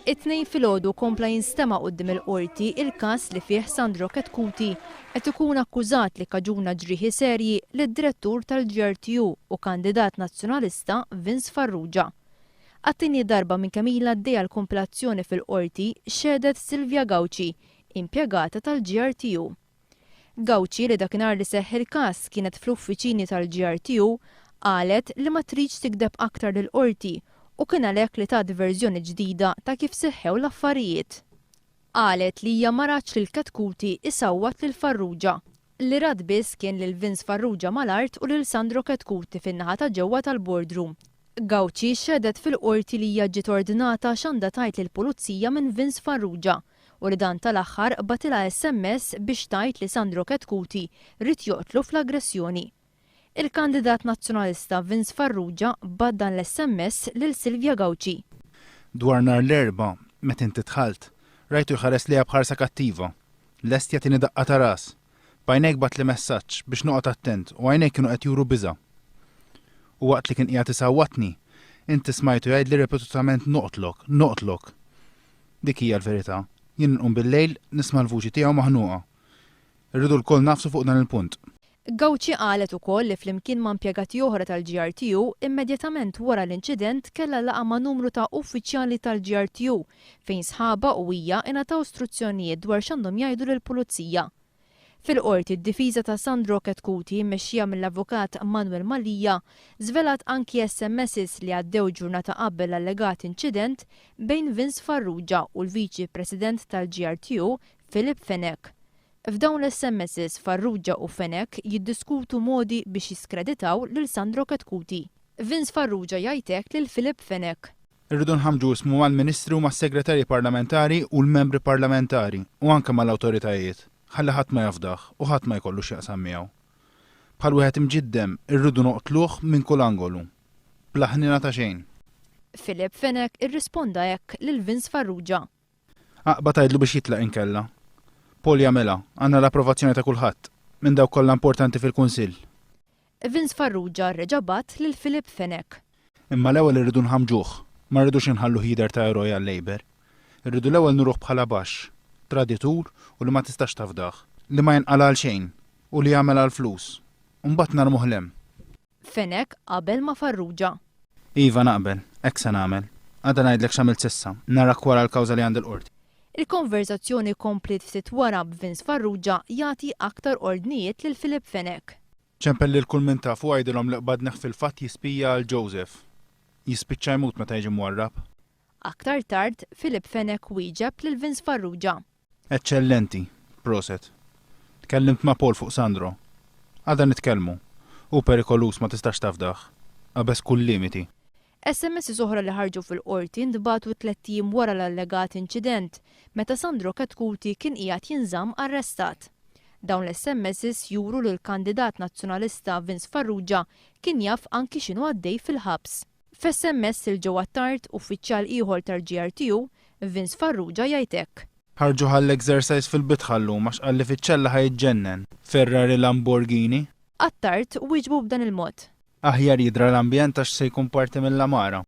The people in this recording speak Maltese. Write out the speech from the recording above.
It-Tnejn filgħodu kompla jinstema' quddiem il-Qorti il-każ li fih Sandro Chetcuti qed ikun akkużat li kkaġuna ġrieħi serji lid-Direttur tal-GRTU u kandidat Nazzjonalista Vince Farrugia. Għat-tieni darba minn kemm ilha għaddejja l-kumpilazzjoni fil-Qorti xehdet Sylvia Gauci, impjegata tal-GRTU. Gauci, li dakinhar li seħħ il-każ kienet fl-uffiċini tal-GRTU, qalet li ma tridx tigdeb aktar lill-Qorti u kien għalhekk li tat verżjoni ġdida ta' kif seħħew l-affarijiet. Qalet li hija ma ratx lil Chetcuti isawwat lil Farrugia. Li rat biss kien lil Vince Farrugia mal-art u lil Sandro Chetcuti fin-naħa ta' ġewwa tal-boardroom. Gauci xehdet fil-Qorti li hija ġiet ordnata x'għandha tgħid lill-Pulizija minn Vince Farrugia u li dan tal-aħħar bagħtilha SMS biex tgħid li Sandro Chetcuti ried joqtlu fl-aggressjoni. Il-kandidat Nazzjonalista Vince Farrugia bagħat dan l-SMS lil Silvia Gauci. Dwar nhar l-Erbgħa, meta inti dħalt, rajtu jħares lejja b'ħarsa kattiva. Lest jagħtini daqqa ta' ras. B'għajnejk bagħtli messaġġ biex noqgħod attent u għajnejk kienu qed juru biża'. U waqt li kien qiegħed isawwatni, inti smajtu jgħidli ripetutament noqtlok, noqtlok. Dik hija l-verità. Jien inqum bil-lejl nisma' l-vuċi tiegħu maħnuqa. Irridu lkoll nagħfsu fuq dan il-punt. Gauci qalet ukoll li flimkien ma' impjegati oħra tal-GRTU, immedjatament wara l-inċident kellha laqgħa ma' numru ta' uffiċjali tal-GRTU fejn sħabha u hija ingħataw struzzjonijiet dwar x'għandhom jgħidu lill-Pulizija. Fil-Qorti, d-difiża ta' Sandro Chetcuti, mmexxija mill-Avukat Manuel Mallia, żvelat anki SMSs li għaddew ġurnata qabel l-allegat inċident bejn Vince Farrugia u l-Viċi President tal-GRTU, Philip Fenech. F'dawn l-SMSs, Farrugia u Fenech jiddiskutu modi biex jiskreditaw lil Sandro Chetcuti. Vince Farrugia jgħid hekk lil Philip Fenech. Irridu nħammġu ismu mal-Ministri u mas-Segretarji Parlamentari u l-Membri Parlamentari u anke mal-awtoritajiet, ħalli ħadd ma jafdah u ħadd ma jkollu x'jaqsam miegħu. Bħal wieħed imġiddem irridu noqtluh minn kull angolu. Bla ħniena ta' xejn. Philip Fenech irrisponda hekk lil Vince Farrugia. Aqbad għidlu biex jitlaq inkella. Paul jagħmilha, għandna l-approvazzjoni ta' kulħadd, minn dawk kollha importanti fil-Kunsill. Vince Farrugia reġa' bagħat lil Philip Fenech. Imma l-ewwel irridu nħammġuh, ma rridux inħalluh jidher ta' eroj għal-Labour. Irridu l-ewwel nuruh bħala baxx, traditur u li ma tistax tafdah, li ma jinqala' għal xejn u li jagħmel għall-flus. U mbagħad narmuh 'l hemm. Fenech qabel ma' Farrugia. Iva naqbel, hekk se nagħmel. Għada ngħidlek x'għamilt s'issa. Narak wara l-kawża li għandi l-Qorti. Il-konverżazzjoni kompliet ftit wara b'Vince Farrugia jagħti aktar ordnijiet lil Philip Fenech. Ċempel lil kull min taf u għidilhom li qbadnih fil-fatt jispija għal Joseph. Jispiċċa jmut meta jiġi mwarrab. Aktar tard, Philip Fenech wieġeb lil Vince Farrugia. Eċċellenti! Proset. Tkellimt ma' Paul fuq Sandro. Għada nitkellmu. Hu perikoluż ma tistax tafdah. Qabeż kull limiti. SMSs oħra li ħarġu fil-Qorti ntbagħtu tlett ijiem wara l-allegat inċident, meta Sandro Chetcuti kien qiegħed jinżamm arrestat. Dawn l-SMSs juru li l-kandidat Nazzjonalista Vince Farrugia kien jaf anki x'inhu għaddej fil-ħabs. F'SMS lil Joe Attard, uffiċjal ieħor tal-GRTU, Vince Farrugia jgħid hekk. Ħarġuh għall-exercise fil-bitħa llum għax qalli fiċ-ċella ħa jiġġennen. Ferrari Lamborghini. Attard wieġbu b'dan il-mod. Aħjar jidra l-ambjent għax se jkun parti mill-għamara.